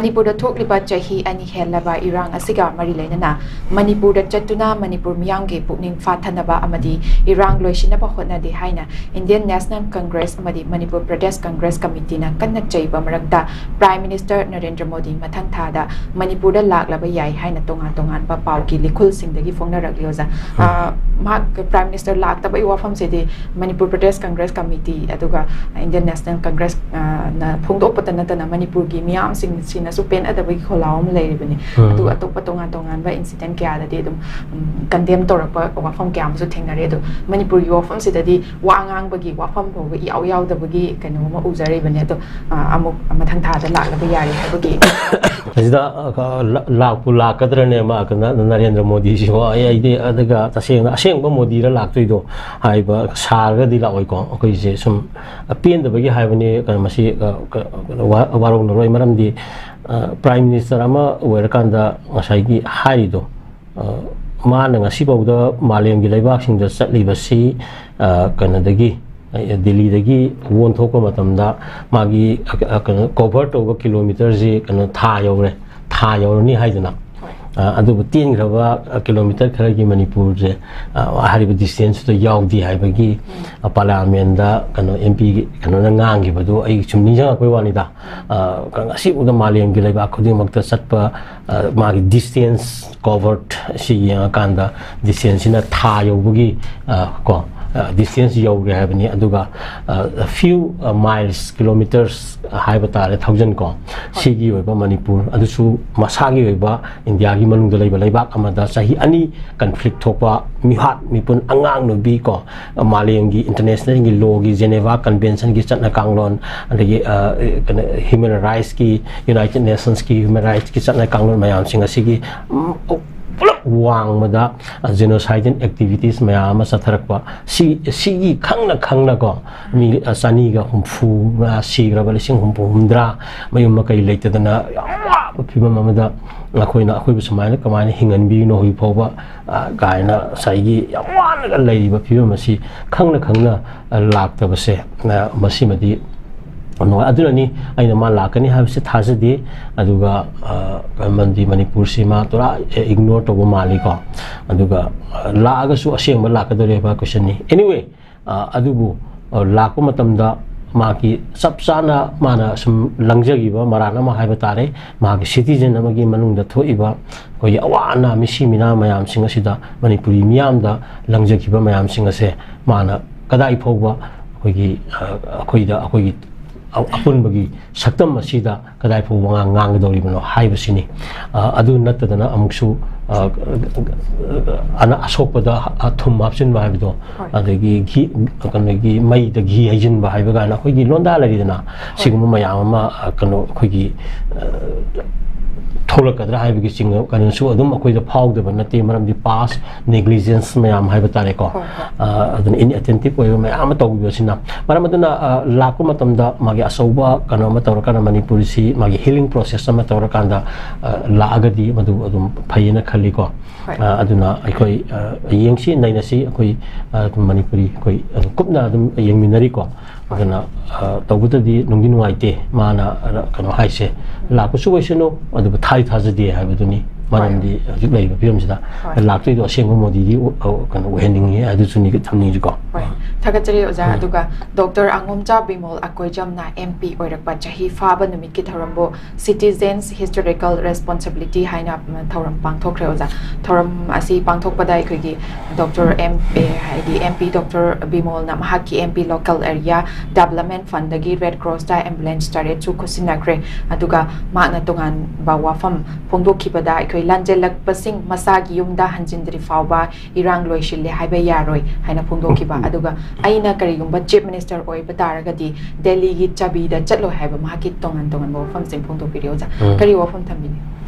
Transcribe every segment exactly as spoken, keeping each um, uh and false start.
ꯃꯅꯤꯄꯨꯔꯗ ꯊꯣꯛꯂꯤꯕ ꯆꯍꯤ ꯑꯅꯤ ꯍꯦꯜꯂꯕ ꯏꯔꯥꯡ ꯑꯁꯤꯒ ꯃꯔꯤ ꯂꯩꯅꯅ ꯃꯅꯤꯄꯨꯔꯗ ꯆꯠꯇꯨꯅ ꯃꯅꯤꯄꯨꯔ ꯃꯤꯌꯥꯝꯒꯤ ꯄꯨꯛꯅꯤꯡ ꯐꯥꯊꯅꯕ ꯑꯃꯗꯤ ꯏꯔꯥꯡ ꯂꯣꯏꯁꯤꯟꯅꯕ ꯍꯣꯠꯅꯗꯦ ꯍꯥꯏꯅ Indian National Congress ꯑꯃꯗꯤ ꯃꯅꯤꯄꯨꯔ ꯄ꯭ꯔꯗꯦꯁ ꯀꯪꯒ꯭ꯔꯦꯁ ꯀꯃꯤꯇꯤꯅ ꯀꯟꯅ ꯆꯩꯕ ꯃꯔꯛꯇ Prime Minister ꯅꯔꯦꯟꯗ꯭ꯔ ꯃꯣꯗꯤ ꯃꯊꯪ ꯊꯥꯗ ꯃꯅꯤꯄꯨꯔꯗ ꯂꯥꯛꯂꯕ ꯌꯥꯏ ꯍꯥꯏꯅ ꯇꯣꯉꯥꯟ ꯇꯣꯉꯥꯟꯕ ꯄꯥꯎꯒꯤ ꯂꯤꯈꯨꯜꯁꯤꯡꯗꯒꯤ ꯐꯣꯡꯅꯔꯛꯂꯤ ꯑꯣꯖꯥ꯫ ꯎꯝ꯫ ꯑ, ꯃꯍꯥꯛ Prime Minister ꯂꯥꯛꯇꯕꯒꯤ ꯋꯥꯐꯝꯁꯤꯗꯤ ꯃꯅꯤꯄꯨꯔ ꯄ꯭ꯔꯗꯦꯁ ꯀꯪꯒ꯭ꯔꯦꯁ ꯀꯃꯤꯇꯤ ꯑꯗꯨꯒ Indian National Congress, ꯑ, ꯅ ꯐꯣꯡꯗꯣꯛꯄꯇ ꯅꯠꯇꯅ ꯃꯅꯤꯄꯨꯔꯒꯤ ꯃꯤꯌꯥꯝꯁꯤꯡꯁꯤꯅꯁꯨ ꯄꯦꯟꯅꯗꯕꯒꯤ ꯈꯣꯜꯂꯥꯎ ꯑꯃ ꯂꯩꯔꯤꯕꯅꯤ꯫ ꯎꯝ꯫ ꯑꯗꯨꯒ ꯑꯇꯣꯞꯄ ꯇꯣꯉꯥꯟ ꯇꯣꯉꯥꯟꯕ incident ꯀꯌꯥꯗꯗꯤ ꯑꯗꯨꯝ, ꯎꯝ, condemn ꯇꯧꯔꯛꯄ ꯋꯥꯐꯝ ꯀꯌꯥ ꯑꯃꯁꯨ ꯊꯦꯡꯅꯔꯦ꯫ ꯑꯗꯣ ꯃꯅꯤꯄꯨꯔꯒꯤ ꯋꯥꯐꯝꯁꯤꯗꯗꯤ ꯋꯥ ꯉꯥꯡꯕꯒꯤ ꯋꯥꯐꯝ ꯐꯥꯎꯕ ꯏꯌꯥꯎ ꯌꯥꯎꯗꯕꯒꯤ ꯀꯩꯅꯣ ꯑꯃ ꯎꯖꯔꯤꯕꯅꯦ꯫ ꯑꯗꯣ, ꯑ, ꯑꯃꯨꯛ ꯃꯊꯪ ꯊꯥꯗ ꯂꯥꯛꯂꯕ ꯌꯥꯔꯦ ꯍꯥꯏꯕꯒꯤ ꯃꯁꯤꯗ, ꯑ, ꯂꯥꯛꯄꯨ ꯂꯥꯛꯀꯗ꯭ꯔꯅꯦ ꯃꯥ, ꯀ-, ꯅ-, ꯅꯔꯦꯟꯗ꯭ꯔ ꯃꯣꯗꯤꯁꯤꯕꯨ? ꯑꯩ, ꯑꯩꯗꯤ ꯑꯗꯨꯒ ꯇꯁꯦꯡꯅ ꯑꯁꯦꯡꯕ ꯃꯣꯗꯤꯔ ꯂꯥꯛꯇꯣꯏꯗꯣ ꯍꯥꯏꯕ ꯁꯥꯔꯒꯗꯤ ꯂꯥꯛꯑꯣꯏꯀꯣ꯫ ꯑꯩꯈꯣꯏꯁꯦ ꯁꯨꯝ ꯄꯦꯟꯗꯕꯒꯤ ꯍꯥꯏꯕꯅꯤ꯫ ꯀꯩꯅꯣ, ꯃꯁꯤ, ꯑ, ꯀ-, ꯀꯩꯅꯣ, ꯋꯥ-, ꯋꯥꯔꯧꯅꯔꯣꯏ꯫ ꯃꯔꯝꯗꯤ, ꯑ, Prime Minister ꯑꯃ ꯑꯣꯏꯔꯀꯥꯟꯗ ꯉꯁꯥꯏꯒꯤ ꯍꯥꯏꯔꯤꯗꯣ, ꯑ, ꯃꯥꯅ ꯉꯁꯤꯐꯥꯎꯗ ꯃꯥꯂꯦꯝꯒꯤ ꯂꯩꯕꯥꯛꯁꯤꯡꯗ ꯆꯠꯂꯤꯕꯁꯤ, ꯑ, ꯀꯩꯅꯣꯗꯒꯤ, ꯑ, ꯗꯤꯜꯂꯤꯗꯒꯤ ꯑꯣꯟꯊꯣꯛꯄ ꯃꯇꯝꯗ ꯃꯥꯒꯤ, ꯑ, ꯑ, ꯀꯩꯅꯣ, cover ꯇꯧꯕ kilometerꯁꯤ, ꯀꯩꯅꯣ, ꯊꯥ ꯌꯧꯔꯦ, ꯊꯥ ꯌꯧꯔꯅꯤ ꯍꯥꯏꯗꯅ꯫ ꯍꯣꯏ꯫ ꯑ, ꯑꯗꯨꯕꯨ ꯇꯦꯟꯈ꯭ꯔꯕ, ꯑ, kilometer ꯈꯔꯒꯤ ꯃꯅꯤꯄꯨꯔꯁꯦ, ꯑ, ꯍꯥꯏꯔꯤꯕ distanceꯇꯨꯗ ꯌꯥꯎꯗꯦ ꯍꯥꯏꯕꯒꯤ, ꯎꯝ꯫ ꯑ, Parliamentꯗ, ꯀꯩꯅꯣ, MP ꯀꯩꯅꯣꯅ ꯉꯥꯡꯈꯤꯕꯗꯨ ꯑꯩ ꯁꯨꯝ ꯅꯤꯡꯁꯤꯡꯉꯛꯄꯩ ꯋꯥꯅꯤꯗ꯫ ꯑ, ꯉꯁꯤꯐꯥꯎꯗ ꯃꯥꯂꯦꯝꯒꯤ ꯂꯩꯕꯥꯛ ꯈꯨꯗꯤꯡꯃꯛꯇ ꯆꯠꯄ, ꯑ, ꯃꯥꯒꯤ distance covered ꯁꯤ ꯌꯦꯡꯉꯀꯥꯟꯗ distanceꯁꯤꯅ ꯊꯥ ꯌꯧꯕꯒꯤ, ꯑ, ꯀꯣ, ꯑ, distance ꯌꯧꯔꯦ ꯍꯥꯏꯕꯅꯤ꯫ ꯑꯗꯨꯒ, ꯑ, few, ꯑ, miles, kilometers ꯍꯥꯏꯕ ꯇꯥꯔꯦ, thousand ꯀꯣ, ꯁꯤꯒꯤ ꯑꯣꯏꯕ ꯃꯅꯤꯄꯨꯔ, ꯑꯗꯨꯁꯨ ꯃꯁꯥꯒꯤ ꯑꯣꯏꯕ ꯏꯟꯗꯤꯌꯥꯒꯤ ꯃꯅꯨꯡꯗ ꯂꯩꯕ ꯂꯩꯕꯥꯛ ꯑꯃꯗ ꯆꯍꯤ ꯑꯅꯤ conflict ꯊꯣꯛꯄ, ꯃꯤꯍꯥꯠ ꯃꯤꯄꯨꯟ, ꯑꯉꯥꯡ ꯅꯨꯕꯤ ꯀꯣ, ꯃꯥꯂꯦꯝꯒꯤ internationalꯒꯤ lawꯒꯤ Geneva Conventionꯒꯤ ꯆꯠꯅ ꯀꯥꯡꯂꯣꯟ, ꯑꯗꯒꯤ, ꯑ, ꯀꯩꯅꯣ, human rightsꯀꯤ, United Nationsꯀꯤ human rightsꯀꯤ ꯆꯠꯅ ꯀꯥꯡꯂꯣꯟ ꯃꯌꯥꯝꯁꯤꯡ ꯑꯁꯤꯒꯤ, ꯎꯝ, ꯄꯨꯂꯞ ꯋꯥꯡꯃꯗ, ꯑ, genocidal activities ꯃꯌꯥꯝ ꯑꯃ ꯆꯠꯊꯔꯛꯄ, ꯁꯤ, ꯁꯤꯒꯤ ꯈꯪꯅ ꯈꯪꯅꯀꯣ, ꯃꯤ, ꯑ, ꯆꯅꯤꯒ ꯍꯨꯝꯐꯨ ꯁꯤꯈ꯭ꯔꯕ, ꯂꯤꯁꯤꯡ ꯍꯨꯝꯐꯨ ꯍꯨꯝꯗ꯭ꯔꯥ ꯃꯌꯨꯝ ꯃꯀꯩ ꯂꯩꯇꯗꯅ ꯌꯥꯝ ꯋꯥꯕ ꯐꯤꯕꯝ ꯑꯃꯗ ꯑꯩꯈꯣꯏꯅ, ꯑꯩꯈꯣꯏꯕꯨ ꯁꯨꯃꯥꯏꯅ ꯀꯃꯥꯏꯅ ꯍꯤꯡꯍꯟꯕꯤꯔꯤꯅꯣ ꯍꯧꯖꯤꯛ ꯐꯥꯎꯕ, ꯑ, ꯀꯥꯏꯅ ꯉꯁꯥꯏꯒꯤ ꯌꯥꯝ ꯋꯥꯅꯒ ꯂꯩꯔꯤꯕ ꯐꯤꯕꯝ ꯑꯁꯤ ꯈꯪꯅ ꯈꯪꯅ, ꯑ, ꯂꯥꯛꯇꯕꯁꯦ, ꯑ, ꯃꯁꯤꯃꯗꯤ ꯅꯨꯡꯉꯥꯏ꯫ ꯑꯗꯨꯅꯅꯤ ꯑꯩꯅ ꯃꯥ ꯂꯥꯛꯀꯅꯤ ꯍꯥꯏꯕꯁꯤ ꯊꯥꯖꯗꯦ꯫ ꯑꯗꯨꯒ, ꯑ, ꯃꯔꯝꯗꯤ ꯃꯅꯤꯄꯨꯔꯁꯤ ꯃꯥ ꯄꯨꯔꯥ, ꯑ, ignore ꯇꯧꯕ ꯃꯥꯜꯂꯤꯀꯣ꯫ ꯑꯗꯨꯒ, ꯑ, ꯂꯥꯛꯑꯒꯁꯨ ꯑꯁꯦꯡꯕ ꯂꯥꯛꯀꯗꯧꯔꯤꯕ question ꯅꯤ꯫ Anyway, ꯑ, ꯑꯗꯨꯕꯨ, ꯑ, ꯂꯥꯛꯄ ꯃꯇꯝꯗ ꯃꯥꯒꯤ ꯆꯞ ꯆꯥꯅ ꯃꯥꯅ ꯁꯨꯝ ꯂꯪꯖꯈꯤꯕ ꯃꯔꯥꯟ ꯑꯃ ꯍꯥꯏꯕ ꯇꯥꯔꯦ, ꯃꯥꯒꯤ citizen ꯑꯃꯒꯤ ꯃꯅꯨꯡꯗ ꯊꯣꯛꯏꯕ ꯑꯩꯈꯣꯏꯒꯤ ꯑꯋꯥ ꯑꯅꯥ, ꯃꯤꯁꯤ ꯃꯤꯅꯥ ꯃꯌꯥꯝꯁꯤꯡ ꯑꯁꯤꯗ, ꯃꯅꯤꯄꯨꯔꯤ ꯃꯤꯌꯥꯝꯗ ꯂꯪꯖꯈꯤꯕ ꯃꯌꯥꯝꯁꯤꯡ ꯑꯁꯦ ꯃꯥꯅ ꯀꯗꯥꯏ ꯐꯥꯎꯕ ꯑꯩꯈꯣꯏꯒꯤ, ꯑ, ꯑꯩꯈꯣꯏꯗ, ꯑꯩꯈꯣꯏꯒꯤ ꯑ-, ꯑꯄꯨꯟꯕꯒꯤ ꯁꯛꯇꯝ ꯑꯁꯤꯗ ꯀꯗꯥꯏ ꯐꯥꯎꯕ ꯉꯥꯡ-, ꯉꯥꯡꯒꯗꯧꯔꯤꯕꯅꯣ ꯍꯥꯏꯕꯁꯤꯅꯤ꯫ ꯑ, ꯑꯗꯨ ꯅꯠꯇꯗꯅ ꯑꯃꯨꯛꯁꯨ, ꯑ, ꯑꯅ-, ꯑꯁꯣꯛꯄꯗ, ꯑ, ꯊꯨꯝ ꯍꯥꯞꯆꯤꯟꯕ ꯍꯥꯏꯕꯗꯣ, ꯍꯣꯏ꯫ ꯑꯗꯒꯤ ꯘꯤ, ꯀꯩꯅꯣꯒꯤ ꯃꯩꯗ ꯘꯤ ꯍꯩꯖꯤꯟꯕ ꯍꯥꯏꯕ ꯀꯥꯏꯅ ꯑꯩꯈꯣꯏꯒꯤ ꯂꯣꯟꯗꯥ ꯂꯩꯔꯤꯗꯅ, ꯍꯣꯏ꯫ ꯁꯤꯒꯨꯝꯕ ꯃꯌꯥꯝ ꯑꯃ, ꯑ, ꯀꯩꯅꯣ, ꯑꯩꯈꯣꯏꯒꯤ, ꯑ, ꯊꯣꯛꯂꯛꯀꯗ꯭ꯔꯥ ꯍꯥꯏꯕꯒꯤ ꯆꯤꯡꯅ-, ꯀꯩꯅꯣꯁꯨ ꯑꯗꯨꯝ ꯑꯩꯈꯣꯏꯗ ꯐꯥꯎꯗꯕ ꯅꯠꯇꯦ, ꯃꯔꯝꯗꯤ past negligence ꯃꯌꯥꯝ ꯍꯥꯏꯕ ꯇꯥꯔꯦꯀꯣ꯫ ꯍꯣꯏ, ꯍꯣꯏ꯫ ꯑ, ꯑꯗꯨꯅ inattentive ꯑꯣꯏꯕ ꯃꯌꯥꯝ ꯑꯃ ꯇꯧꯈꯤꯕꯁꯤꯅ꯫ ꯃꯔꯝ ꯑꯗꯨꯅ, ꯑ, ꯂꯥꯛꯄ ꯃꯇꯝꯗ ꯃꯥꯒꯤ ꯑꯆꯧꯕ ꯀꯩꯅꯣ ꯑꯃ ꯇꯧꯔꯀꯥꯟꯗ, ꯃꯅꯤꯄꯨꯔꯁꯤ ꯃꯥꯒꯤ healing process ꯑꯃ ꯇꯧꯔꯀꯥꯟꯗ, ꯑ, ꯂꯥꯛꯑꯒꯗꯤ ꯃꯗꯨ ꯑꯗꯨꯝ ꯐꯩꯌꯦꯅ ꯈꯜꯂꯤꯀꯣ꯫ ꯍꯣꯏ꯫ ꯑ, ꯑꯗꯨꯅ ꯑꯩꯈꯣꯏ, ꯑ, ꯌꯦꯡꯁꯤ, ꯅꯩꯅꯁꯤ, ꯑꯩꯈꯣꯏ, ꯑ, ꯑꯗꯨꯝ ꯃꯅꯤꯄꯨꯔꯤ ꯑꯩꯈꯣꯏ ꯑꯗꯨꯝ ꯀꯨꯞꯅ ꯑꯗꯨꯝ ꯌꯦꯡꯃꯤꯟꯅꯔꯤꯀꯣ꯫ ꯍꯣꯏ꯫ ꯑꯗꯨꯅ, ꯑ, ꯇꯧꯕꯗꯗꯤ ꯅꯨꯡꯗꯤ ꯅꯨꯡꯉꯥꯏꯇꯦ, ꯃꯥꯅ, ꯑ, ꯀꯩꯅꯣ ꯍꯥꯏꯁꯦ, ꯂꯥꯛꯄꯁꯨ ꯑꯣꯏꯁꯅꯨ, ꯑꯗꯨꯕꯨ ꯊꯥꯗꯤ ꯊꯥꯖꯗꯦ ꯍꯥꯏꯕꯗꯨꯅꯤ꯫ ꯍꯣꯏ꯫ ꯃꯔꯝꯗꯤ ꯍꯧꯖꯤꯛ ꯂꯩꯔꯤꯕ ꯐꯤꯕꯝꯁꯤꯗ ꯍꯣꯏ꯫ ꯂꯥꯛꯇꯣꯏꯗꯣ ꯑꯁꯦꯡꯕ ꯃꯣꯗꯤꯗꯤ, ꯑ, ꯀꯩꯅꯣ ꯑꯣꯏꯍꯟꯅꯤꯡꯉꯤ, ꯑꯗꯨꯁꯨꯅꯤ ꯊꯝꯅꯤꯡꯉꯤꯀꯣ꯫ ꯍꯣꯏ, ꯊꯥꯒꯠꯆꯔꯤ ꯑꯣꯖꯥ꯫ ꯎꯝ꯫ ꯑꯗꯨꯒ ꯗꯣꯛꯇꯔ ꯑꯉꯣꯝꯆꯥ ꯕꯤꯃꯣꯜ ꯑꯀꯣꯏꯖꯝꯅ M P ꯑꯣꯏꯔꯛꯄ ꯆꯍꯤ ꯐꯥꯕ ꯅꯨꯃꯤꯠꯀꯤ ꯊꯧꯔꯝꯕꯨ Citizens Historical Responsibility ꯍꯥꯏꯅ, ꯎꯝ, ꯊꯧꯔꯝ ꯄꯥꯡꯊꯣꯛꯈ꯭ꯔꯦ ꯑꯣꯖꯥ꯫ ꯊꯧꯔꯝ ꯑꯁꯤ ꯄꯥꯡꯊꯣꯛꯄꯗ ꯑꯩꯈꯣꯏꯒꯤ ꯗꯣꯛꯇꯔ ꯑꯦꯝ ꯑꯦ, ꯍꯥꯏꯗꯤ M P ꯗꯣꯛꯇꯔ ꯕꯤꯃꯣꯜꯅ ꯃꯍꯥꯛꯀꯤ M P local area development fund ꯗꯒꯤ Red Cross ꯇ ambulance ꯇꯔꯦꯠꯁꯨ ꯈꯨꯠꯁꯤꯟꯅꯈ꯭ꯔꯦ꯫ ꯑꯗꯨꯒ ꯃꯍꯥꯛꯅ ꯇꯣꯉꯥꯟꯕ ꯋꯥꯐꯝ ꯐꯣꯡꯗꯣꯛꯈꯤꯕꯗ, ꯑꯩꯈꯣꯏ ꯂꯥꯟꯖꯦꯜꯂꯛꯄꯁꯤꯡ ꯃꯁꯥꯒꯤ ꯌꯨꯝꯗ ꯍꯟꯖꯤꯟꯗ꯭ꯔꯤ ꯐꯥꯎꯕ ꯏꯔꯥꯡ ꯂꯣꯏꯁꯤꯜꯂꯦ ꯍꯥꯏꯕ ꯌꯥꯔꯣꯏ ꯍꯥꯏꯅ ꯐꯣꯡꯗꯣꯛꯈꯤꯕ꯫ ꯑꯗꯨꯒ ꯑꯩꯅ ꯀꯔꯤꯒꯨꯝꯕ Chief Minister ꯑꯣꯏꯕ ꯇꯥꯔꯒꯗꯤ ꯗꯦꯜꯂꯤꯒꯤ ꯆꯥꯕꯤꯗ ꯆꯠꯂꯣꯏ ꯍꯥꯏꯕ ꯃꯍꯥꯛꯀꯤ ꯇꯣꯉꯥꯟ ꯇꯣꯉꯥꯟꯕ ꯋꯥꯐꯝꯁꯤꯡ ꯐꯣꯡꯗꯣꯛꯄꯤꯔꯤ ꯑꯣꯖꯥ꯫ ꯎꯝ꯫ ꯀꯔꯤ ꯋꯥꯐꯝ ꯊꯝꯕꯤꯅꯤ?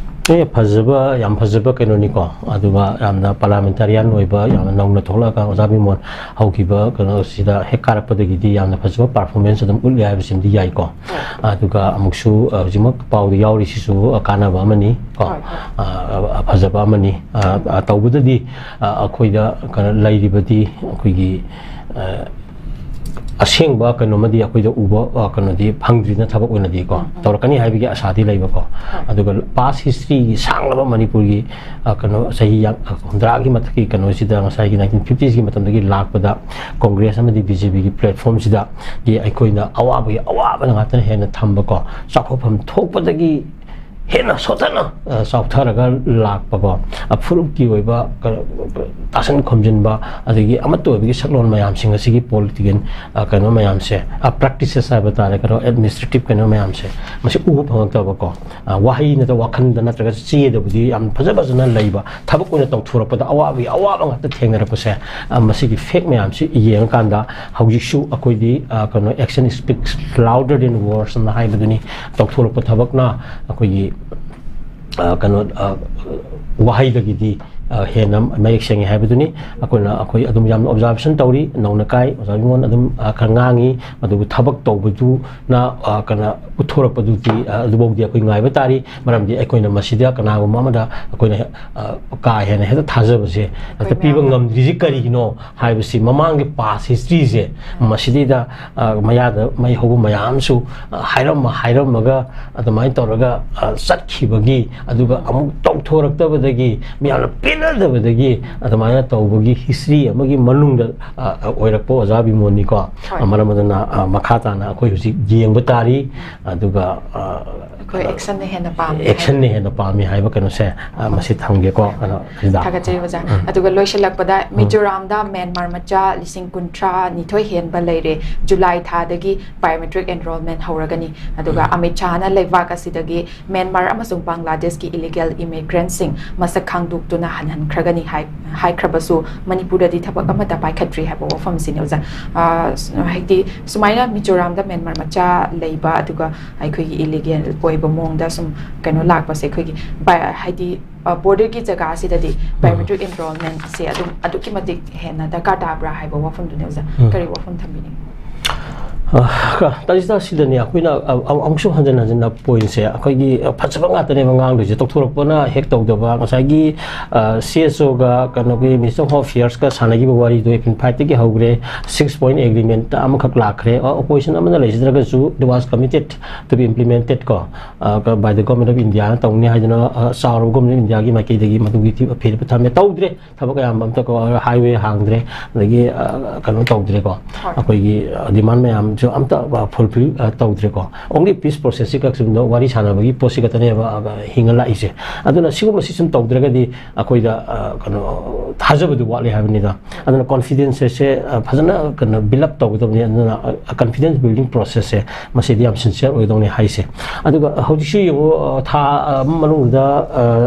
ꯑꯦ, ꯐꯖꯕ, ꯌꯥꯝ ꯐꯖꯕ ꯀꯩꯅꯣꯅꯤꯀꯣ꯫ ꯑꯗꯨꯒ ꯌꯥꯝꯅ parliamentarian ꯑꯣꯏꯕ, ꯌꯥꯝꯅ ꯅꯧꯅ ꯊꯣꯛꯂꯛꯑꯒ ꯑꯣꯖꯥ ꯕꯤꯃꯣꯜ ꯍꯧꯈꯤꯕ ꯀꯩꯅꯣꯁꯤꯗ ꯍꯦꯛ ꯀꯥꯔꯛꯄꯗꯒꯤꯗꯤ ꯌꯥꯝꯅ ꯐꯖꯕ performance ꯑꯗꯨꯝ ꯎꯠꯂꯦ ꯍꯥꯏꯕꯁꯤꯃꯗꯤ ꯌꯥꯏꯀꯣ꯫ ꯍꯣꯏ꯫ ꯑꯗꯨꯒ ꯑꯃꯨꯛꯁꯨ, ꯑ, ꯍꯧꯖꯤꯛꯃꯛ ꯄꯥꯎꯗ ꯌꯥꯎꯔꯤꯁꯤꯁꯨ, ꯑ, ꯀꯥꯟꯅꯕ ꯑꯃꯅꯤ ꯀꯣ꯫ ꯍꯣꯏ, ꯍꯣꯏ꯫ ꯑ, ꯑ, ꯐꯖꯕ ꯑꯃꯅꯤ꯫ ꯑ, ꯑ, ꯇꯧꯕꯗꯗꯤ, ꯑ, ꯑꯩꯈꯣꯏꯗ ꯀꯩꯅꯣ ꯂꯩꯔꯤꯕꯗꯤ ꯑꯩꯈꯣꯏꯒꯤ, ꯑ, ꯑꯁꯦꯡꯕ ꯀꯩꯅꯣꯃꯗꯤ ꯑꯩꯈꯣꯏꯗ ꯎꯕ, ꯑ, ꯀꯩꯅꯣꯗꯤ ꯐꯪꯗ꯭ꯔꯤꯅ ꯊꯕꯛ ꯑꯣꯏꯅꯗꯤꯀꯣ, ꯎꯝ, ꯎꯝ꯫ ꯇꯧꯔꯛꯀꯅꯤ ꯍꯥꯏꯕꯒꯤ ꯑꯁꯥꯗꯤ ꯂꯩꯕꯀꯣ꯫ ꯍꯣꯏ꯫ ꯑꯗꯨꯒ past historyꯒꯤ ꯁꯥꯡꯂꯕ ꯃꯅꯤꯄꯨꯔꯒꯤ, ꯑ, ꯀꯩꯅꯣ ꯆꯍꯤ ꯌꯥꯡ-, ꯑ, ꯍꯨꯝꯗ꯭ꯔꯥꯒꯤ ꯃꯊꯛꯀꯤ ꯀꯩꯅꯣꯁꯤꯗ, ꯉꯁꯥꯏꯒꯤ nineteen fiftiesꯀꯤ ꯃꯇꯝꯗꯒꯤ ꯂꯥꯛꯄꯗ Congress ꯑꯃꯗꯤ BJPꯒꯤ platformꯁꯤꯗ ꯗꯤ ꯑꯩꯈꯣꯏꯅ ꯑꯋꯥꯕꯒꯤ ꯑꯋꯥꯕꯅ ꯉꯥꯛꯇꯅ ꯍꯦꯟꯅ ꯊꯝꯕꯀꯣ, ꯆꯥꯎꯈꯠꯐꯝ ꯊꯣꯛꯄꯗꯒꯤ ꯍꯦꯟꯅ ꯁꯣꯠꯊꯅ, ꯑ, ꯆꯥꯎꯊꯔꯒ ꯂꯥꯛꯄꯀꯣ, ꯑ, ꯐꯨꯔꯨꯞꯀꯤ ꯑꯣꯏꯕ ꯀꯩꯅꯣ, ꯇꯥꯁꯟ ꯈꯣꯝꯖꯤꯟꯕ, ꯑꯗꯒꯤ ꯑꯃꯠꯇ ꯑꯣꯏꯕꯒꯤ ꯁꯛꯂꯣꯟ ꯃꯌꯥꯝꯁꯤꯡ ꯑꯁꯤꯒꯤ political, ꯑ, ꯀꯩꯅꯣ ꯃꯌꯥꯝꯁꯦ, ꯑ, practices ꯍꯥꯏꯕ ꯇꯥꯔꯦ, ꯀꯩꯅꯣ administrative ꯀꯩꯅꯣ ꯃꯌꯥꯝꯁꯦ, ꯃꯁꯤ ꯎꯕ ꯐꯪꯉꯛꯇꯕꯀꯣ, ꯑ, ꯋꯥꯍꯩ ꯅꯠꯇ꯭ꯔꯒ ꯋꯥꯈꯜꯗ ꯅꯠꯇ꯭ꯔꯒ ꯆꯦꯗꯕꯨꯗꯤ ꯌꯥꯝ ꯐꯖ ꯐꯖꯅ ꯂꯩꯕ, ꯊꯕꯛ ꯑꯣꯏꯅ ꯇꯧꯊꯣꯔꯛꯄꯗ ꯑꯋꯥꯕꯒꯤ ꯑꯋꯥꯕ ꯉꯥꯛꯇ ꯊꯦꯡꯅꯔꯛꯄꯁꯦ, ꯑ, ꯃꯁꯤꯒꯤ fact ꯃꯌꯥꯝꯁꯤ ꯌꯦꯡꯉꯀꯥꯟꯗ ꯍꯧꯖꯤꯛꯁꯨ ꯑꯩꯈꯣꯏꯗꯤ, ꯑ, ꯀꯩꯅꯣ, action speaks louder than words ꯅ ꯍꯥꯏꯕꯗꯨꯅꯤ, ꯇꯧꯊꯣꯔꯛꯄ ꯊꯕꯛꯅ ꯑꯩꯈꯣꯏꯒꯤ, ꯑ, ꯀꯩꯅꯣ, ꯑ, ꯋꯥꯍꯩꯗꯒꯤꯗꯤ, ꯑ, ꯍꯦꯟꯅ ꯃꯌꯦꯛ ꯁꯦꯡꯉꯤ ꯍꯥꯏꯕꯗꯨꯅꯤ꯫ ꯑꯩꯈꯣꯏꯅ, ꯑꯩꯈꯣꯏ ꯑꯗꯨꯝ ꯌꯥꯝꯅ observation ꯇꯧꯔꯤ, ꯅꯧꯅ ꯀꯥꯏ, ꯑꯣꯖꯥ ꯏꯕꯨꯡꯉꯣꯟ ꯑꯗꯨꯝ, ꯑ, ꯈꯔ ꯉꯥꯡꯉꯤ, ꯑꯗꯨꯕꯨ ꯊꯕꯛ ꯇꯧꯕꯗꯨꯅ, ꯑ, ꯀꯩꯅꯣ, ꯎꯠꯊꯣꯔꯛꯄꯗꯨꯗꯤ, ꯑ, ꯑꯗꯨꯐꯥꯎꯗꯤ ꯑꯩꯈꯣꯏ ꯉꯥꯏꯕ ꯇꯥꯔꯤ꯫ ꯃꯔꯝꯗꯤ ꯑꯩꯈꯣꯏꯅ ꯃꯁꯤꯗ ꯀꯅꯥꯒꯨꯝꯕ ꯑꯃꯗ ꯑꯩꯈꯣꯏꯅ, ꯑ, ꯀꯥ ꯍꯦꯟꯅ ꯍꯦꯛꯇ ꯊꯥꯖꯕꯁꯦ ꯍꯦꯛꯇ ꯑꯩꯈꯣꯏ ꯄꯤꯕ ꯃꯌꯥꯝꯅ ꯉꯝꯗ꯭ꯔꯤꯁꯤ ꯀꯔꯤꯒꯤꯅꯣ ꯍꯥꯏꯕꯁꯤ ꯃꯃꯥꯡꯒꯤ past historyꯁꯦ ꯃꯁꯤꯗꯩꯗ, ꯑ, ꯃꯌꯥꯗ ꯃꯩ ꯍꯧꯕ ꯃꯌꯥꯝꯁꯨ, ꯑ, ꯍꯥꯏꯔꯝꯃ-, ꯍꯥꯏꯔꯝꯃꯒ ꯑꯗꯨꯃꯥꯏꯅ ꯇꯧꯔꯒ, ꯑ, ꯆꯠꯈꯤꯕꯒꯤ, ꯑꯗꯨꯒ ꯑꯃꯨꯛ ꯇꯧꯊꯣꯔꯛꯇꯕꯗꯒꯤ, ꯃꯌꯥꯝꯅ ꯄꯦꯟꯅꯗꯕꯗꯒꯤ ꯑꯗꯨꯃꯥꯏꯅ ꯇꯧꯕꯒꯤ history ꯑꯃꯒꯤ ꯃꯅꯨꯡꯗ, ꯑ, ꯑ, ꯑꯣꯏꯔꯛꯄ ꯑꯣꯖꯥ ꯕꯤꯃꯣꯟꯅꯤꯀꯣ꯫ ꯍꯣꯏ꯫ ꯑ, ꯃꯔꯝ ꯑꯗꯨꯅ, ꯑ, ꯃꯈꯥ ꯇꯥꯅ ꯑꯩꯈꯣꯏ ꯍꯧꯖꯤꯛ ꯌꯦꯡꯕ ꯇꯥꯔꯤ, ꯑꯗꯨꯒ, ꯑ, ꯑꯩꯈꯣꯏ actionꯅ ꯍꯦꯟꯅ ꯄꯥꯝꯃꯤ ꯍꯥꯏꯕ꯫ Actionꯅ ꯍꯦꯟꯅ ꯄꯥꯝꯃꯤ ꯍꯥꯏꯕ ꯀꯩꯅꯣꯁꯦ, ꯑ, ꯃꯁꯤ ꯊꯝꯒꯦꯀꯣ꯫ ꯍꯣꯏ, ꯍꯣꯏ꯫ ꯀꯩꯅꯣ, ꯁꯤꯗ꯫ ꯊꯥꯒꯠꯆꯔꯤ, ꯑꯣꯖꯥ꯫ ꯎꯝ꯫ ꯑꯗꯨꯒ ꯂꯣꯏꯁꯤꯜꯂꯛꯄꯗ, ꯎꯝ꯫ ꯃꯤꯖꯣꯔꯥꯝꯗ ꯃ꯭ꯌꯥꯟꯃꯥꯔ ꯃꯆꯥ ꯂꯤꯁꯤꯡ ꯀꯨꯟꯊ꯭ꯔꯥ ꯅꯤꯊꯣꯏ ꯍꯦꯟꯕ ꯂꯩꯔꯦ꯫ ꯖꯨꯂꯥꯏ ꯊꯥꯗꯒꯤ biometric enrollment ꯍꯧꯔꯒꯅꯤ꯫ ꯑꯗꯨꯒ ꯎꯝ꯫ ꯑꯃꯤꯠ ꯁꯥꯍꯅ ꯂꯩꯕꯥꯛ ꯑꯁꯤꯗꯒꯤ ꯃ꯭ꯌꯥꯟꯃꯥꯔ ꯑꯃꯁꯨꯡ ꯕꯪꯒ꯭ꯂꯥꯗꯦꯁꯀꯤ illegal immigrantꯁꯤꯡ ꯃꯁꯛ ꯈꯪꯗꯣꯛꯇꯨꯅ ꯍꯟꯍꯟꯈ꯭ꯔꯒꯅꯤ ꯍꯥꯏ-, ꯍꯥꯏꯈ꯭ꯔꯕꯁꯨ ꯃꯅꯤꯄꯨꯔꯗꯗꯤ ꯊꯕꯛ ꯑꯃꯠꯇ ꯄꯥꯏꯈꯠꯇ꯭ꯔꯤ ꯍꯥꯏꯕ ꯋꯥꯐꯝꯁꯤꯅꯤ, ꯑꯣꯖꯥ꯫ ꯑ, ꯁ-, ꯍꯥꯏꯗꯤ ꯁꯨꯃꯥꯏꯅ ꯃꯤꯖꯣꯔꯥꯝꯗ ꯃ꯭ꯌꯥꯟꯃꯥꯔ ꯃꯆꯥ ꯂꯩꯕ, ꯑꯗꯨꯒ ꯑꯩꯈꯣꯏꯒꯤ illegal ꯑꯣꯏꯕ ꯃꯑꯣꯡꯗ ꯁꯨꯝ ꯀꯩꯅꯣ ꯂꯥꯛꯄꯁꯦ, ꯑꯩꯈꯣꯏꯒꯤ ꯕ-, ꯍꯥꯏꯗꯤ, ꯑ, borderꯒꯤ ꯖꯒꯥꯁꯤꯗꯗꯤ ꯎꯝ꯫ Biometric enrollmentꯁꯦ ꯑꯗꯨꯝ ꯑꯗꯨꯛꯀꯤ ꯃꯇꯤꯛ ꯍꯦꯟꯅ ꯗꯔꯀꯥꯔ ꯇꯥꯕ꯭ꯔꯥ ꯍꯥꯏꯕ ꯋꯥꯐꯝꯗꯨꯅꯦ, ꯑꯣꯖꯥ꯫ ꯎꯝ꯫ ꯀꯔꯤ ꯋꯥꯐꯝ ꯊꯝꯕꯤꯅꯤꯡꯉꯤ? ꯇꯥꯖꯤꯇꯥ, ꯁꯤꯗꯅꯦ ꯑꯩꯈꯣꯏꯅ ꯑ, ꯑ, ꯑꯃꯨꯛꯁꯨ ꯍꯟꯖꯤꯟ ꯍꯟꯖꯤꯟꯅ ꯄꯣꯏꯟꯁꯦ ꯑꯩꯈꯣꯏꯒꯤ, ꯑ, ꯐꯖꯕ ꯉꯥꯛꯇꯅꯦꯕ ꯉꯥꯡꯗꯣꯏꯁꯦ, ꯇꯧꯊꯣꯔꯛꯄꯅ ꯍꯦꯛ ꯇꯧꯗꯕ, ꯉꯁꯥꯏꯒꯤ ꯁꯤ ꯑꯦꯁ ꯑꯣꯒ ꯀꯩꯅꯣꯒꯤ ꯃꯤꯅꯤꯁꯇꯔ ꯑꯣꯐ ꯑꯦꯐꯤꯌꯔꯁꯀ ꯁꯥꯟꯅꯈꯤꯕ ꯋꯥꯔꯤꯗꯣ ꯑꯦꯄ꯭ꯔꯤꯜ ꯐꯥꯏꯚꯇꯒꯤ ꯍꯧꯈ꯭ꯔꯦ, ꯁꯤꯛꯁ ꯄꯣꯏꯟ ꯑꯦꯒ꯭ꯔꯤꯃꯦꯟꯠ ꯑꯃꯈꯛ ꯂꯥꯛꯈ꯭ꯔꯦ, ꯑꯣꯄꯣꯖꯤꯁꯟ ꯑꯃꯅ ꯂꯩꯖꯗ꯭ꯔꯒꯁꯨ it was committed to be implemented ꯀꯣ, by the government of India ꯇꯧꯅꯤ ꯍꯥꯏꯗꯅ, ꯑ, ꯆꯥꯎꯔꯕ ꯒꯣꯔꯃꯦꯟ ꯑꯣꯐ ꯏꯟꯗꯤꯌꯥꯒꯤ ꯃꯥꯏꯀꯩꯗꯒꯤ ꯃꯗꯨꯒꯤ ꯊꯤ-, ꯐꯤꯔꯦꯞ ꯊꯝꯃꯦ, ꯇꯧꯗ꯭ꯔꯦ꯫ ꯊꯕꯛ ꯑꯌꯥꯝꯕ ꯑꯝꯇ ꯀꯣ, ꯍꯥꯏꯋꯦ ꯍꯥꯡꯗ꯭ꯔꯦ, ꯑꯗꯒꯤ, ꯑ, ꯀꯩꯅꯣ ꯇꯧꯗ꯭ꯔꯦꯀꯣ, ꯑꯩꯈꯣꯏꯒꯤ, ꯑ, ꯗꯤꯃꯥꯟ ꯃꯌꯥꯝꯁꯨ ꯑꯝꯇ, ꯑ, ꯐꯨꯜꯐꯤꯜ, ꯑ, ꯇꯧꯗ꯭ꯔꯦꯀꯣ꯫ ꯑꯣꯡꯂꯤ ꯄꯤꯁ ꯄ꯭ꯔꯣꯁꯦꯁꯁꯤ ꯈꯛꯁꯤꯗ ꯋꯥꯔꯤ ꯁꯥꯟꯅꯕꯒꯤ ꯄꯣꯠꯁꯤ ꯈꯛꯇꯅꯦꯕ, ꯑ, ꯍꯤꯡꯉ ꯂꯥꯛꯏꯁꯦ꯫ ꯑꯗꯨꯅ ꯁꯤꯒꯨꯝꯕꯁꯤ ꯁꯨꯝ ꯇꯧꯗ꯭ꯔꯒꯗꯤ ꯑꯩꯈꯣꯏꯗ, ꯑ, ꯀꯩꯅꯣ, ꯊꯥꯖꯕꯗꯨ ꯋꯥꯠꯂꯤ ꯍꯥꯏꯕꯅꯤꯗ꯫ ꯑꯗꯨꯅ ꯀꯣꯟꯐꯤꯗꯦꯟꯁꯁꯦ, ꯑ, ꯐꯖꯅ ꯀꯩꯅꯣ ꯕꯤꯜ ꯑꯞ ꯇꯧꯒꯗꯕꯅꯤ꯫ ꯑꯗꯨꯅ, ꯑ, ꯀꯟꯐꯤꯗꯦꯟꯁ ꯕꯤꯜꯗꯤꯡ ꯄ꯭ꯔꯣꯁꯦꯁꯁꯦ ꯃꯁꯤꯗꯤ ꯌꯥꯝ ꯁꯤꯟꯁꯤꯌꯔ ꯑꯣꯏꯒꯗꯧꯅꯤ ꯍꯥꯏꯁꯦ꯫ ꯑꯗꯨꯒ ꯍꯧꯖꯤꯛꯁꯤ ꯌꯦꯡꯉꯨ, ꯑ, ꯊꯥ ꯑꯃ ꯃꯅꯨꯡꯗ,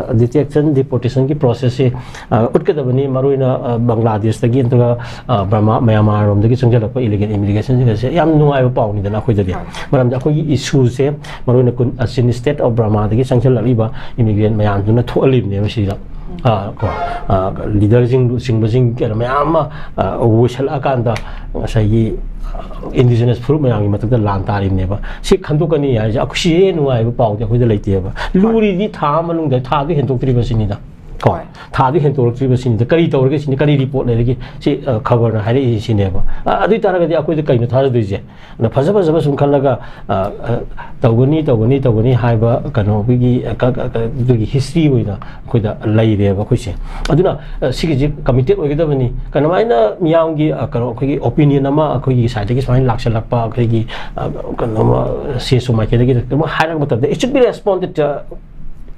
ꯑ, ꯗꯤꯇꯦꯛꯁꯟ ꯗꯤꯄꯣꯔꯇꯦꯁꯟꯒꯤ ꯄ꯭ꯔꯣꯁꯦꯁꯁꯦ, ꯑ, ꯎꯠꯀꯗꯕꯅꯤ꯫ ꯃꯔꯨꯑꯣꯏꯅ, ꯑ, ꯕꯪꯒ꯭ꯂꯥꯗꯦꯁꯇꯒꯤ ꯅꯠꯇ꯭ꯔꯒ, ꯑ, ꯕꯔꯃꯥ, ꯃꯌꯥꯟꯃꯥꯔꯔꯣꯝꯗꯒꯤ ꯆꯪꯁꯤꯜꯂꯛꯄ ꯏꯂꯤꯒꯦꯜ ꯏꯃꯤꯒ꯭ꯔꯦꯁꯟꯁꯤꯡ ꯑꯁꯦ ꯌꯥꯝ ꯅꯨꯡꯉꯥꯏꯕ ꯄꯥꯎꯅꯤꯗꯅ ꯑꯩꯈꯣꯏꯗꯗꯤ꯫ ꯃꯔꯝꯗꯤ ꯑꯩꯈꯣꯏꯒꯤ ꯏꯁꯨꯁꯦ ꯃꯔꯨꯑꯣꯏꯅ ꯀꯨꯟ, ꯑ, ꯆꯤꯟ ꯁ꯭ꯇꯦꯠ ꯑꯣꯐ ꯕꯔꯃꯥꯗꯒꯤ ꯆꯪꯁꯤꯜꯂꯛꯂꯤꯕ ꯏꯃꯤꯒ꯭ꯔꯦꯟ ꯃꯌꯥꯝꯗꯨꯅ ꯊꯣꯛꯍꯜꯂꯤꯕꯅꯦꯕ ꯁꯤꯗ꯫ ꯑ, ꯀꯣ, ꯑ, ꯂꯤꯗꯔꯁꯤꯡ ꯂꯨꯆꯤꯡꯕꯁꯤꯡ ꯀꯩꯅꯣ ꯃꯌꯥꯝ ꯑꯃ, ꯑ, ꯑꯣꯏꯁꯜꯂꯛꯑꯀꯥꯟꯗ ꯉꯁꯥꯏꯒꯤ, ꯑ, ꯏꯟꯗꯤꯖꯤꯅꯁ ꯐꯨꯔꯨꯞ ꯃꯌꯥꯝꯒꯤ ꯃꯊꯛꯇ ꯂꯥꯟ ꯇꯥꯔꯤꯕꯅꯦꯕ꯫ ꯁꯤ ꯈꯟꯗꯣꯛꯀꯅꯤ ꯍꯥꯏꯁꯦ, ꯑꯩꯈꯣꯏ ꯁꯤꯗꯩ ꯍꯦꯟꯅ ꯅꯨꯡꯉꯥꯏꯕ ꯄꯥꯎꯗꯤ ꯑꯩꯈꯣꯏꯗ ꯂꯩꯇꯦꯕ꯫ ꯂꯨꯔꯤꯗꯤ ꯊꯥ ꯑꯃ ꯃꯅꯨꯡꯗ, ꯊꯥꯗꯨ ꯍꯦꯟꯗꯣꯛꯇ꯭ꯔꯤꯕ ꯁꯤꯅꯤꯗ꯫ ꯀꯣ, ꯍꯣꯏ꯫ ꯊꯥꯗꯨ ꯍꯦꯟꯗꯣꯛꯂꯛꯇ꯭ꯔꯤꯕ ꯁꯤꯅꯤꯗ꯫ ꯀꯔꯤ ꯇꯧꯔꯒꯦ ꯁꯤꯅꯤ, ꯀꯔꯤ ꯔꯤꯄꯣꯔꯠ ꯂꯩꯔꯒꯦ? ꯁꯤ, ꯑ, ꯈꯕꯔꯅ ꯍꯥꯏꯔꯛꯏ ꯁꯤꯅꯦꯕ꯫ ꯑ, ꯑꯗꯨ ꯑꯣꯏ ꯇꯥꯔꯒꯗꯤ ꯑꯩꯈꯣꯏꯗ ꯀꯩꯅꯣ ꯊꯥꯖꯗꯣꯏꯁꯦ? ꯑꯗ ꯐꯖ ꯐꯖꯕ ꯁꯨꯝ ꯈꯜꯂꯒ, ꯑ, ꯑ, ꯇꯧꯒꯅꯤ, ꯇꯧꯒꯅꯤ, ꯇꯧꯒꯅꯤ ꯍꯥꯏꯕ ꯀꯩꯅꯣ ꯑꯩꯈꯣꯏꯒꯤ, ꯑ, ꯀ-, ꯀ-, ꯀ-, ꯑꯗꯨꯒꯤ ꯍꯤꯁꯇ꯭ꯔꯤ ꯑꯣꯏꯅ ꯑꯩꯈꯣꯏꯗ ꯂꯩꯔꯦꯕ ꯑꯩꯈꯣꯏꯁꯦ꯫ ꯑꯗꯨꯅ, ꯑ, ꯁꯤꯒꯤꯁꯤ ꯀꯃꯤꯇꯦꯠ ꯑꯣꯏꯒꯗꯕꯅꯤ꯫ ꯀꯩꯅꯣꯃꯥꯏꯅ ꯃꯤꯌꯥꯝꯒꯤ, ꯑ, ꯀꯩꯅꯣ ꯑꯩꯈꯣꯏꯒꯤ ꯑꯣꯄꯤꯅꯤꯌꯟ ꯑꯃ ꯑꯩꯈꯣꯏꯒꯤ ꯁꯥꯏꯠꯇꯒꯤ ꯁꯨꯃꯥꯏꯅ ꯂꯥꯛꯁꯜꯂꯛꯄ, ꯑꯩꯈꯣꯏꯒꯤ, ꯑ, ꯀꯩꯅꯣꯃ ꯁꯤ ꯑꯦꯁ ꯑꯣ ꯃꯥꯏꯀꯩꯗꯒꯤ ꯀꯩꯅꯣꯃ ꯍꯥꯏꯔꯛꯄ ꯃꯇꯝꯗ, it should be responded, ꯑ,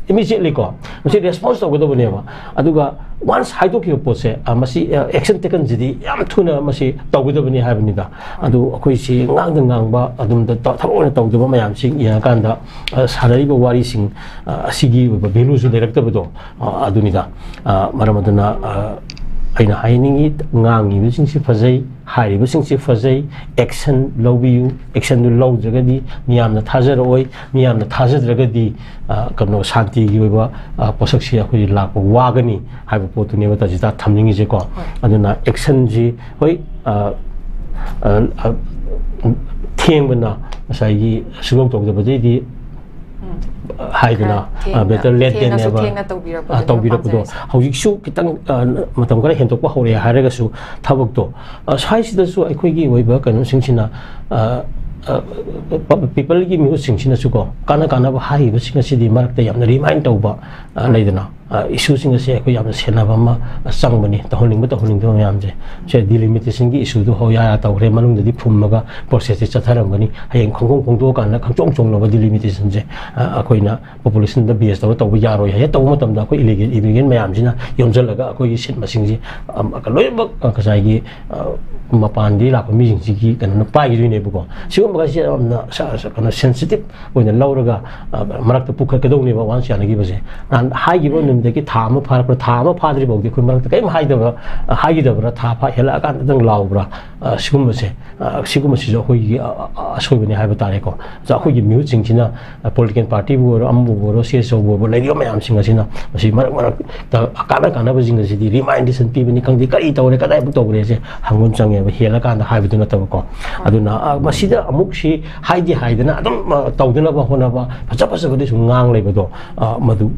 immediately ꯀꯣ, ꯃꯁꯤ ꯔꯦꯁꯄꯣꯟꯁ ꯇꯧꯒꯗꯕꯅꯦꯕ꯫ ꯑꯗꯨꯒ ꯋꯥꯟꯁ ꯍꯥꯏꯗꯣꯛꯈꯤꯕ ꯄꯣꯠꯁꯦ, ꯑ, ꯃꯁꯤ, ꯑ, ꯑꯦꯛꯁꯟ ꯇꯦꯀꯟꯁꯤꯗꯤ ꯌꯥꯝ ꯊꯨꯅ ꯃꯁꯤ ꯇꯧꯒꯗꯕꯅꯤ ꯍꯥꯏꯕꯅꯤꯗ꯫ ꯑꯗꯨ ꯑꯩꯈꯣꯏ ꯁꯤ ꯉꯥꯡꯗ ꯉꯥꯡꯕ, ꯑꯗꯨꯝ ꯇ-, ꯊꯕꯛ ꯑꯣꯏꯅ ꯇꯧꯗꯕ ꯃꯌꯥꯝꯁꯤ ꯌꯦꯡꯉꯀꯥꯟꯗ, ꯑ, ꯁꯥꯟꯅꯔꯤꯕ ꯋꯥꯔꯤꯁꯤꯡ, ꯑ, ꯑꯁꯤꯒꯤ ꯑꯣꯏꯕ ꯚꯦꯂꯨꯁꯨ ꯂꯩꯔꯛꯇꯕꯗꯣ, ꯑ, ꯑꯗꯨꯅꯤꯗ꯫ ꯑ, ꯃꯔꯝ ꯑꯗꯨꯅ, ꯑ, ꯑꯩꯅ ꯍꯥꯏꯅꯤꯡꯉꯤ, ꯉꯥꯡꯉꯤꯕꯁꯤꯡꯁꯤ ꯐꯖꯩ, ꯍꯥꯏꯔꯤꯕꯁꯤꯡꯁꯤ ꯐꯖꯩ, ꯑꯦꯛꯁꯟ ꯂꯧꯕꯤꯌꯨ꯫ ꯑꯦꯛꯁꯟꯗꯨ ꯂꯧꯗ꯭ꯔꯒꯗꯤ ꯃꯤꯌꯥꯝꯅ ꯊꯥꯖꯔꯛꯑꯣꯏ꯫ ꯃꯤꯌꯥꯝꯅ ꯊꯥꯖꯗ꯭ꯔꯒꯗꯤ, ꯑ, ꯀꯩꯅꯣ, ꯁꯥꯟꯇꯤꯒꯤ ꯑꯣꯏꯕ, ꯑ, ꯄꯣꯠꯁꯛꯁꯤ ꯑꯩꯈꯣꯏ ꯂꯥꯛꯄ ꯋꯥꯒꯅꯤ ꯍꯥꯏꯕ ꯄꯣꯠꯇꯨꯅꯦꯕ ꯇꯥꯖꯤꯇꯥ ꯊꯝꯅꯤꯡꯉꯤꯁꯦꯀꯣ꯫ ꯑꯗꯨꯅ ꯑꯦꯛꯁꯟꯁꯤ, ꯍꯣꯏ, ꯑ, ꯑ, ꯑ, ꯊꯦꯡꯕꯅ ꯉꯁꯥꯏꯒꯤ ꯁꯨꯛꯇꯧ ꯇꯧꯗꯕꯗꯩꯗꯤ ꯍꯥꯏꯗꯅ, ꯈꯔ ꯊꯦꯡꯅ, better late than ꯊꯦꯡꯅꯁꯨ never, ꯊꯦꯡꯅ ꯇꯧꯕꯤꯔꯛꯄꯗꯨꯅ ꯑ, ꯇꯧꯕꯤꯔꯛꯄꯗꯣ꯫ ꯄꯥꯝꯖꯩ꯫ ꯍꯧꯖꯤꯛꯁꯨ ꯈꯤꯇꯪ, ꯑ, ꯃꯇꯝ ꯈꯔ ꯍꯦꯟꯗꯣꯛꯄ ꯍꯧꯔꯛꯑꯦ ꯍꯥꯏꯔꯒꯁꯨ ꯊꯕꯛꯇꯣ, ꯑ, ꯁ꯭ꯋꯥꯏꯁꯤꯗꯁꯨ ꯑꯩꯈꯣꯏꯒꯤ ꯑꯣꯏꯕ ꯀꯩꯅꯣꯁꯤꯡꯁꯤꯅ, ꯑ, ꯑ, ꯄ-, peopleꯒꯤ ꯃꯤꯍꯨꯠꯁꯤꯡꯁꯤꯅꯁꯨꯀꯣ, ꯀꯥꯟꯅ ꯀꯥꯟꯅꯕ ꯍꯥꯏꯔꯤꯕꯁꯤꯡ ꯑꯁꯤꯗꯤ ꯃꯔꯛꯇ ꯌꯥꯝꯅ remind ꯇꯧꯕ, ꯑ, ꯂꯩꯗꯅ, ꯑ, issueꯁꯤꯡ ꯑꯁꯤ ꯑꯩꯈꯣꯏ ꯌꯥꯝꯅ ꯁꯦꯟꯅꯕ ꯑꯃ ꯆꯪꯕꯅꯤ, ꯇꯧꯍꯟꯅꯤꯡꯕ ꯇꯧꯍꯟꯅꯤꯡꯗꯕ ꯃꯌꯥꯝꯁꯦ꯫ ꯁꯦ, delimitationꯒꯤ issueꯗꯨ ꯍꯣꯏ ꯌꯥ ꯌꯥ ꯇꯧꯈ꯭ꯔꯦ, ꯃꯅꯨꯡꯗꯗꯤ ꯐꯨꯝꯃꯒ processꯁꯦ ꯆꯠꯊꯔꯝꯒꯅꯤ꯫ ꯍꯌꯦꯡ ꯈꯣꯡꯗꯣꯡ ꯈꯣꯡꯗꯣꯛꯑꯀꯥꯟꯗ ꯈꯪꯆꯣꯡ ꯆꯣꯡꯅꯕ delimitationꯁꯦ, ꯑ, ꯑꯩꯈꯣꯏꯅ populationꯗ base ꯇꯧꯔ ꯇꯧꯕ ꯌꯥꯔꯣꯏ ꯍꯥꯏꯌꯦ꯫ ꯇꯧꯕ ꯃꯇꯝꯗ ꯑꯩꯈꯣꯏ illegal immigrant ꯃꯌꯥꯝꯁꯤꯅ ꯌꯣꯝꯁꯤꯜꯂꯒ ꯑꯩꯈꯣꯏꯒꯤ seat ꯃꯁꯤꯡꯁꯦ, ꯑꯝ, ꯂꯣꯏꯅꯃꯛ, ꯑ, ꯉꯁꯥꯏꯒꯤ, ꯑ, ꯃꯄꯥꯟꯗꯒꯤ ꯂꯥꯛꯄ ꯃꯤꯁꯤꯡꯁꯤꯒꯤ ꯀꯩꯅꯣꯅ ꯄꯥꯏꯈꯤꯗꯣꯏꯅꯦꯕꯀꯣ꯫ ꯁꯤꯒꯨꯝꯕꯒꯁꯦ ꯌꯥꯝꯅ ꯁ-, ꯁ-, ꯀꯩꯅꯣ, sensitive ꯑꯣꯏꯅ ꯂꯧꯔꯒ, ꯑ, ꯃꯔꯛꯇ ꯄꯨꯈꯠꯀꯗꯧꯅꯦꯕ once ꯌꯥꯅꯈꯤꯕꯁꯦ꯫ ꯅꯍꯥꯟ ꯍꯥꯏꯈꯤꯕ ꯅꯨꯃꯤꯠꯇꯒꯤ ꯊꯥ ꯑꯃ ꯐꯥꯔꯛꯄ꯭ꯔꯥ, ꯊꯥ ꯑꯃ ꯐꯥꯗ꯭ꯔꯤ ꯐꯥꯎꯗꯤ ꯑꯩꯈꯣꯏ ꯃꯔꯛꯇ ꯀꯔꯤꯝ ꯍꯥꯏꯗꯕ꯭ꯔꯥ, ꯑ, ꯍꯥꯏꯈꯤꯗꯕ꯭ꯔꯥ, ꯊꯥ ꯐꯥ-, ꯍꯦꯜꯂꯛꯑꯀꯥꯟꯗꯗꯪ ꯂꯥꯎꯕ꯭ꯔꯥ, ꯑ, ꯁꯤꯒꯨꯝꯕꯁꯦ, ꯑ, ꯁꯤꯒꯨꯝꯕꯁꯤꯁꯨ ꯑꯩꯈꯣꯏꯒꯤ, ꯑ, ꯑ, ꯑ, ꯑꯁꯣꯏꯕꯅꯤ ꯍꯥꯏꯕ ꯇꯥꯔꯦꯀꯣ꯫ ꯑꯗ ꯑꯩꯈꯣꯏꯒꯤ ꯃꯤꯍꯨꯠꯁꯤꯡꯁꯤꯅ, ꯑ, political partyꯕꯨ ꯑꯣꯏꯔꯣ, ꯑꯃꯕꯨ ꯑꯣꯏꯔꯣ, CSOꯕꯨ ꯑꯣꯏꯔꯣ, ꯂꯩꯔꯤꯕ ꯃꯌꯥꯝꯁꯤꯡ ꯑꯁꯤꯅ ꯃꯁꯤ ꯃꯔꯛ ꯃꯔꯛꯇ ꯀꯥꯟꯅ ꯀꯥꯟꯅꯕꯁꯤꯡ ꯑꯁꯤꯗꯤ remind ꯄꯤꯕꯅꯤ ꯈꯪꯗꯦ, ꯀꯔꯤ ꯇꯧꯔꯦ, ꯀꯗꯥꯏꯕꯨ ꯇꯧꯔꯦꯁꯦ ꯍꯪꯕ ꯑꯃ ꯆꯪꯉꯦꯕ, ꯍꯦꯜꯂꯀꯥꯟꯗ ꯍꯥꯏꯕꯗꯨ ꯅꯠꯇꯕꯀꯣ꯫ ꯑꯗꯨꯅ, ꯑ, ꯃꯁꯤꯗ ꯑꯃꯨꯛꯁꯤ ꯍꯥꯏꯗꯤ ꯍꯥꯏꯗꯅ ꯑꯗꯨꯝ, ꯑ, ꯇꯧꯗꯅꯕ ꯍꯣꯠꯅꯕ, ꯐꯖ ꯐꯖꯕꯗꯤ ꯁꯨꯝ ꯉꯥꯡ ꯂꯩꯕꯗꯣ, ꯑ, ꯃꯗꯨ,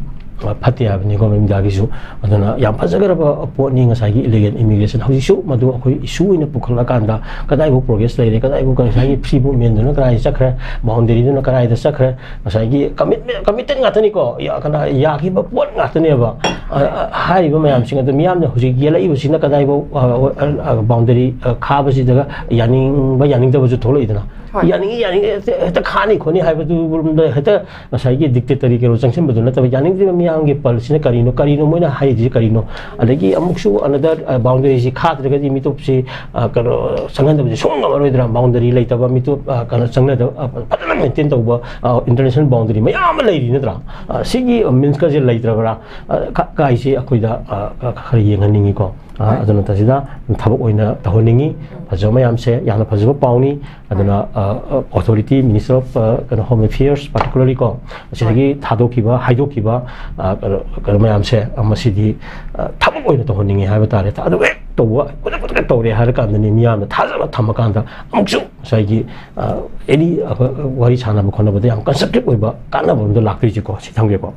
ꯑ, ꯐꯠꯇꯦ ꯍꯥꯏꯕꯅꯤꯀꯣ ꯃꯦꯝꯗꯥꯒꯤꯁꯨ꯫ ꯑꯗꯨꯅ ꯌꯥꯝ ꯐꯖꯈ꯭ꯔꯕ ꯄꯣꯠꯅꯤ ꯉꯁꯥꯏꯒꯤ illegal immigration꯫ ꯍꯧꯖꯤꯛꯁꯨ ꯃꯗꯨ ꯑꯩꯈꯣꯏ issue ꯑꯣꯏꯅ ꯄꯨꯈꯠꯂꯀꯥꯟꯗ ꯀꯗꯥꯏꯐꯥꯎ progress ꯂꯩꯔꯦ, ꯀꯗꯥꯏꯐꯥꯎ ꯉꯁꯥꯏꯒꯤ free movementꯗꯨꯅ ꯀꯗꯥꯏꯗ ꯆꯠꯈ꯭ꯔꯦ, boundaryꯗꯨꯅ ꯀꯗꯥꯏꯗ ꯆꯠꯈ꯭ꯔꯦ, ꯉꯁꯥꯏꯒꯤ commitment, committed ꯉꯥꯛꯇꯅꯤꯀꯣ, ꯌꯥ-, ꯀꯩꯅꯣ, ꯌꯥꯈꯤꯕ ꯄꯣꯠ ꯉꯥꯛꯇꯅꯦꯕ꯫ ꯑ, ꯑ, ꯍꯥꯏꯔꯤꯕ ꯃꯌꯥꯝꯁꯤꯡ ꯑꯗꯨ ꯃꯤꯌꯥꯝꯅ ꯍꯧꯖꯤꯛ ꯌꯦꯜꯂꯛꯏꯕꯁꯤꯅ ꯀꯗꯥꯏꯐꯥꯎ, ꯑ, ꯑ, ꯑ, boundary, ꯑ, ꯈꯥꯕꯁꯤꯗꯒ ꯌꯥꯅꯤꯡꯕ ꯌꯥꯅꯤꯡꯗꯕꯁꯨ ꯊꯣꯛꯂꯛꯏꯗꯅ꯫ ꯍꯣꯏ꯫ ꯌꯥꯅꯤꯡꯉꯤ ꯌꯥꯅꯤꯡꯉꯤ ꯍꯦꯛꯇ, ꯍꯦꯛꯇ ꯈꯥꯅꯤ ꯈꯣꯠꯅꯤ ꯍꯥꯏꯕꯗꯨ ꯍꯦꯛꯇ ꯉꯁꯥꯏꯒꯤ dictatorꯒꯤ ꯀꯩꯅꯣ ꯆꯪꯁꯤꯟꯕꯗꯨ ꯅꯠꯇꯕ, ꯌꯥꯅꯤꯡꯗ꯭ꯔꯤꯕ ꯃꯤꯌꯥꯝꯒꯤ pulseꯁꯤꯅ ꯀꯔꯤꯅꯣ, ꯀꯔꯤꯅꯣ ꯃꯣꯏꯅ ꯍꯥꯏꯔꯤꯁꯤ ꯀꯔꯤꯅꯣ? ꯑꯗꯒꯤ ꯑꯃꯨꯛꯁꯨ another, ꯑ, boundaryꯁꯤ ꯈꯥꯗ꯭ꯔꯒꯗꯤ ꯃꯤꯇꯣꯞꯁꯤ, ꯑ, ꯀꯩꯅꯣ, ꯆꯪꯍꯟꯗꯕꯁꯤ ꯁꯨꯡꯉꯝ ꯉꯝꯃꯔꯣꯏꯗ꯭ꯔꯥ? Boundary ꯂꯩꯇꯕ ꯃꯤꯇꯣꯞ, ꯑ, ꯀꯩꯅꯣ, ꯆꯪꯅꯗꯕ, ꯑ, ꯐꯖꯅ maintain ꯇꯧꯕ, ꯑ, international boundary ꯃꯌꯥꯝ ꯑꯃ ꯂꯩꯔꯤ ꯅꯠꯇ꯭ꯔꯥ? ꯑ, ꯁꯤꯒꯤ meansꯀꯁꯦ ꯂꯩꯇ꯭ꯔꯕ꯭ꯔꯥ? ꯑ, ꯀ-, ꯀꯥꯏꯁꯤ ꯑꯩꯈꯣꯏꯗ, ꯑ, ꯈ-, ꯈꯔ ꯌꯦꯡꯍꯟꯅꯤꯡꯉꯤꯀꯣ꯫ ꯑ, ꯍꯣꯏ꯫ ꯑꯗꯨꯅ ꯇꯁꯤꯗ ꯊꯕꯛ ꯑꯣꯏꯅ ꯇꯧꯍꯟꯅꯤꯡꯉꯤ꯫ ꯐꯖꯕ ꯃꯌꯥꯝꯁꯦ ꯌꯥꯝꯅ ꯐꯖꯕ ꯄꯥꯎꯅꯤ꯫ ꯑꯗꯨꯅ, ꯑ, ꯑ, authority, Minister of, ꯑ, ꯀꯩꯅꯣ, Home Affairs particularly ꯀꯣ, ꯑꯁꯤꯗꯒꯤ ꯊꯥꯗꯣꯛꯈꯤꯕ, ꯍꯥꯏꯗꯣꯛꯈꯤꯕ, ꯑ, ꯀꯩꯅꯣ, ꯀꯩꯅꯣ ꯃꯌꯥꯝꯁꯦ, ꯑ, ꯃꯁꯤꯗꯤ, ꯑ, ꯊꯕꯛ ꯑꯣꯏꯅ ꯇꯧꯍꯟꯅꯤꯡꯉꯤ ꯍꯥꯏꯕ ꯇꯥꯔꯦ꯫ ꯑꯗꯨꯒ ꯍꯦꯛ ꯇꯧꯕ ꯈꯨꯗꯛ ꯈꯨꯗꯛꯇ ꯇꯧꯔꯦ ꯍꯥꯏꯔ ꯀꯥꯟꯗꯅꯤ ꯃꯤꯌꯥꯝꯅ ꯊꯥꯖꯕ ꯊꯝꯃꯀꯥꯟꯗ ꯑꯃꯨꯛꯁꯨ ꯉꯁꯥꯏꯒꯤ ꯑꯦꯅꯤ ꯋꯥꯔꯤ ꯁꯥꯟꯅꯕ ꯈꯣꯠꯅꯕꯗ ꯌꯥꯝ ꯀꯟꯁꯇ꯭ꯔꯛꯇꯤꯞ ꯑꯣꯏꯕ ꯀꯥꯟꯅꯕ ꯑꯃꯗ ꯂꯥꯛꯇꯣꯏꯁꯦꯀꯣ꯫ ꯁꯤ ꯊꯝꯒꯦꯀꯣ꯫